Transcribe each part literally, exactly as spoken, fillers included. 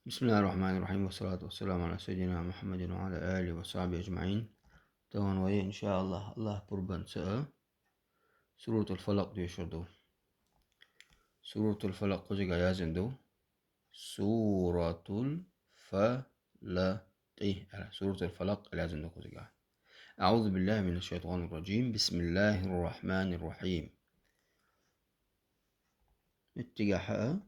بسم الله الرحمن الرحيم، والصلاة والسلام على سيدنا محمد وعلى آله وصحبه أجمعين. Тахана вай, иншааллахӀ, АллахӀ пурбанца а Суратул Фалакъ доьшур ду. Суратул Фалакъ кхузига яздина ду. Суратул Фалакъи. Суратул Фалакъ яздина ду кхузига. أعوذ بالله من الشيطان الرجيم. بسم الله الرحمن الرحيم. Меттигахьа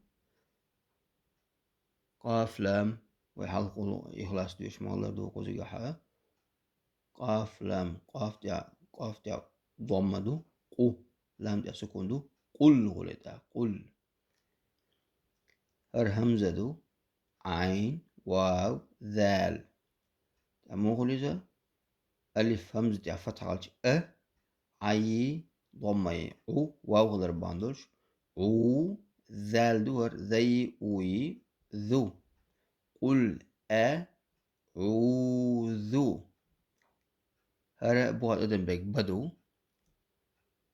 къаф, лам, вай хьалха Ихлас доьшуш ма хиллара ду кхузигахьа. Къаф, лам, къаф тӀехь, къаф тӀехь домма ду, къу, лам тӀехь сукун ду, къул хул тӀаккха, къул. ХӀара хӀамза ду, Ӏайн, вав, зал. ТӀаккха муха хул иза? Алиф хӀамза тӀехь фатхьа хилча а, Ӏайи доммайи, Ӏу, вав хилар бахьана долуш, Ӏу, зал ду хӀара, зайи, уйи, зу. Къул а, Ӏузу. ХӀара бухахь тӀадам берг ба ду.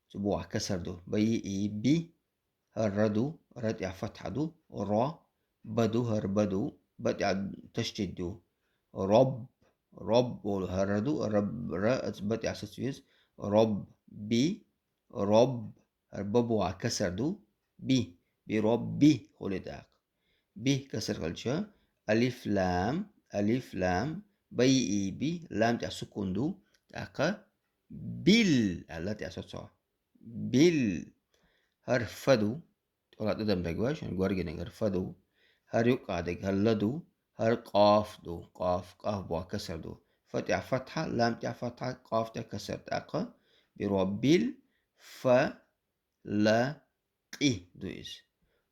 Цу бухахь касар ду. Байи, и, би. ХӀара ра ду. Ра тӀехь фатхьа ду. Ро. Ба ду. ХӀара ба ду. Ба тӀехь ташдид ду. Роб. Роб олу хӀара ра ду. Раб, ра, аца ба тӀехь саца веза. Роб. Би. Роб. ХӀара ба бухахь касар ду. Би. Би роб би хул тӀаккха. Би касар хилча, алиф, лам, алиф, лам, байи, и, би, лам тӀехь сукун ду, тӀаккха бил аьлла тӀехь соцо. Бил. ХӀара фа ду, тӀола тӀадам дагвай, шуна горгинарг хӀара фа ду, хӀара юккъа дерг хӀара ла ду, хӀара къаф ду, къаф, къаф бухахь касар ду. Фа тӀехь фатхьа, лам тӀехь фатхьа, къаф тӀехь касар тӀаккха. Бираббил фа ла къи ду иза.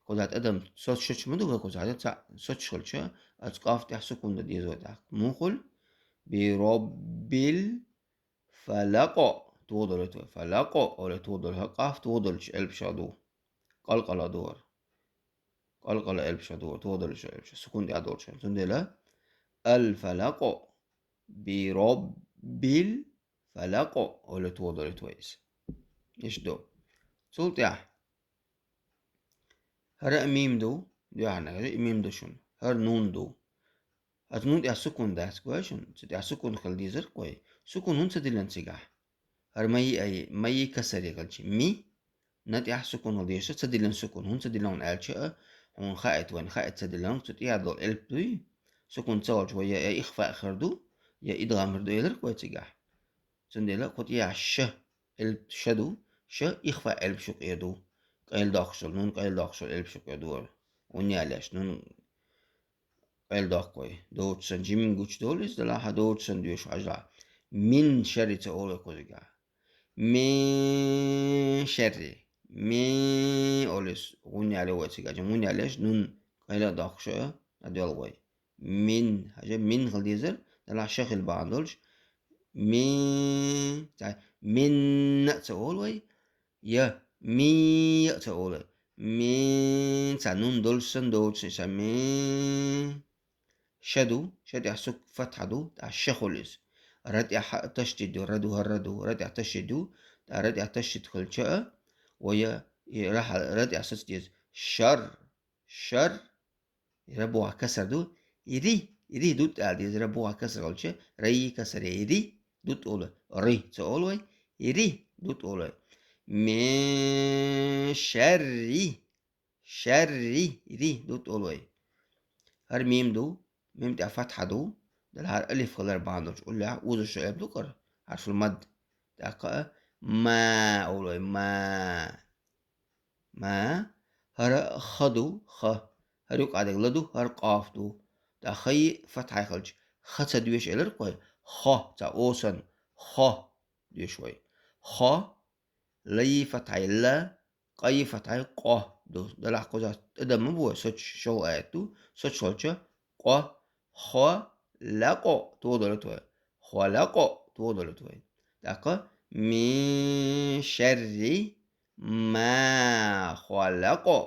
Кхузахь тӀадам соцуш ма ду вай кхузахь, цхьаъ соцуш хилча, аца къаф тӀехь сукун дан деза вай тӀаккха. Муха хул? Би роббил фалакъо. Тугъа долуьйту вай. Фалакъо олуьйту вай, тугъа долуьйту вай. Къаф тугъа долуьйтуш элпаш ду. Къалкъала ду хӀара. Къалкъала элпаш ду хӀара. Тугъа долуьйтуш элпаш. Сукун тӀехь долуш хӀара. Цундела ал-фалакъо. Би роббил фалакъо олуьйту вай, долуьйту вай иза. Иштта ду. Цул тӀаьхьа. ХӀара а мим ду, дуьхьарнахь, хӀара а мим ду шуна. ХӀара нун ду. Аца нун тӀехь сукун дац гой шуна, цу тӀехь сукун хила дезар кхой. Сукун хӀунда ца диллина цигахь? ХӀара ма йиъ а йиъ, ма йиъ касар яхилча. Ми, на тӀехь сукун хила дезаш, ца диллина сукун. ХӀунда ца диллина аьлча а, хьуна хаийта вайна, хаийта ца диллина, цу тӀехь долу элп дуй. Сукун ца волчу вай я, я ихфаъ хир ду, я идгӀам хир ду элира кхой цигахь. Цундела кху тӀехь ша, элп ша ду, ша ихфаъ элпаш юкъе ду. Къайладоккхуш долу, нун къайладоккхуш долу элпаш юкъе ду. ХӀунда аьлча нун къайладоккху вай. Доцуш санна жимма гучудолу иза, делахь а доцуш санна доьшу хьажахь. Мин шарри ца олу кхузигахь. Мин шарри. Мин олу иза. ГӀунна аьлла вай цигахь. ГӀунна аьлча нун къайладоккхуш а дӀадоьлху вай. Мин. Хьажа, мин хила дезар, делахь ша хила бахьана долуш. Мин. Цхьа, минна а ца олу вай. Я, мин а ца олу вай. Мин. Цхьа нун долуш санна доцуш ша. Мин. Ша ду, ша тӀехь сук фатхьа ду, тӀаккха ша хуьлу иза. Ра тӀехь ташдид ду, ра ду, хӀара ра ду, ра тӀехь ташдид ду, тӀаккха ра тӀехь ташдид хилча а, вай и ра хьа-, ра тӀехь саца деза. Шар, шар, ра бухахь касар ду, и ри, и ри дутт ала деза, ра бухахь касар хилча, ра и касар я, и ри дутт олу, ри ца олу вай, и ри дутт олу вай. Мин шарри, шарри, ри дутт олу вай. ХӀара мим ду, мим тӀехь фатхьа ду, делахь хӀара алиф хилар бахьана долчу уллехь узуш элп ду кхара, хьарфул мад. ТӀаккха а ма олу вай, ма. Ма, хӀара ха ду, ха. ХӀара юкъа дерг ла ду, хӀара къаф ду. ТӀаккха ха и фатхьа хилча, ха ца доьшу элира кхой, хо, цхьа о санна, хо доьшу вай. Хо, ла и фатхьа ла, къа и фатхьа къо ду. Делахь кхузахь тӀадам ма бу вай, соцуш шолгӀа аят ду, соцуш хилча, къо, хо, ла къо, тугӀа долуьйту вай. Хо ла къо, тугӀа долуьйту вай. ТӀаккха мин шарри ма халакъа.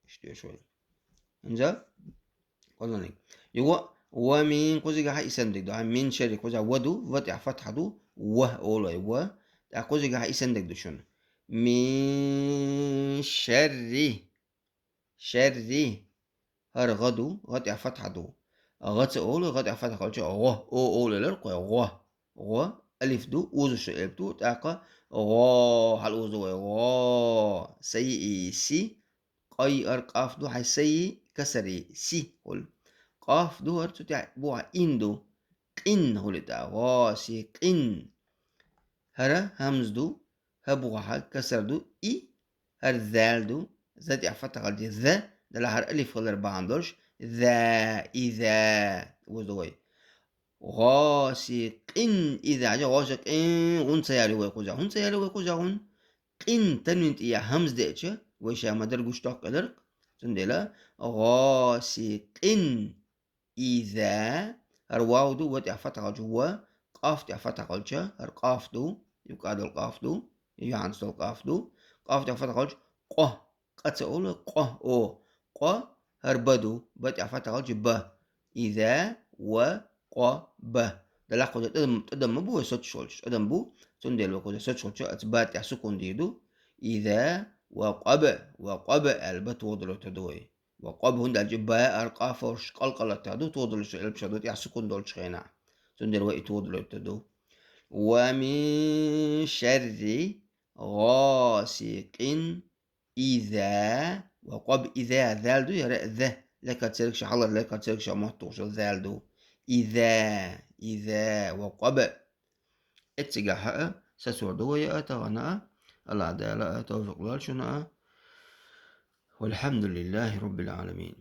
Иштта доьшу вай. ХӀинца? Кхузаниг. Юха ва мин кхузигахьа и санна дерг ду. Хьан мин шарри кхузахь ва ду, ва тӀехь фатхьа ду, ва олу вай, ва. ТӀаккха кхузигахьа и санна дерг ду шуна. Мин шарри. Шарри. ХӀара гӀа ду, гӀа тӀехь фатхьа ду. ГӀа ца олу, гӀа тӀехь фатхьа хилча гӀо, о олу элира кхой, гӀо. ГӀо, алиф ду, узуш элп ду, тӀаккха гӀо, хьал узу вай, гӀо. Сайи си, къай ар къаф ду, хьай сайи касари си хул. Къаф ду, ар цу тӀехь бухьа ин ду. Къин хули тӀа, гӀо си къин. ХӀара хӀамз ду, хӀа бухьа касар ду, и, хӀара зал ду, за тӀехь фатхьа хилча за, дала хӀара алиф хилар бахьана долуш, за, иза, узу вай. ГӀо си къин иза, хьажа, гӀо си къин, гӀун ца яли вай кхуза. ХӀун ца яли вай кхуза гӀун? Къин танвин тӀе я хӀамз деача, вай ша ма-дарра гуш доккху элира. Цундела гӀо си къин иза, хӀара вав ду, ва тӀехь фатхьа хилча ва, къаф тӀехь фатхьа хилча, хӀара къаф ду, юкъа долу къаф ду, юьхьанца долу къаф ду, къаф тӀехь фатхьа хилча къо, къа ца олу, къо, о, къо, хӀара ба ду, ба тӀехь фатхьа хилча ба. Иза, ва, къо, ба. Дала кхуза тӀадам, тӀадам ма бу вай соцуш волчу, тӀадам бу, цундела вай кхуза соцуш волчу, аца ба тӀехь сукун дийр ду. Иза, ва къо ба, ва къо ба аьлла ба тӀе долуьйтур ду вай. Ва къо ба хӀунда аьлча ба ар къаф орш къалкъалатта ду, тӀе долуш элпаш ду, тӀехь сукун долчу хенахь. Цундела вай и тӀе долуьйтур ду. Ва мин шарри гӀосикъин иза, ва къо ба иза, зал ду, яра за, лакар цергаш, хьалар лакар цергаш моттугӀуш зал ду. Иза, иза, ва къо ба. Эццигахь а сацор ду вай а тахана а, Аллах Дала а тавфикъ лойла шуна а. Валхьамдулиллахи Раббил Ӏаламин.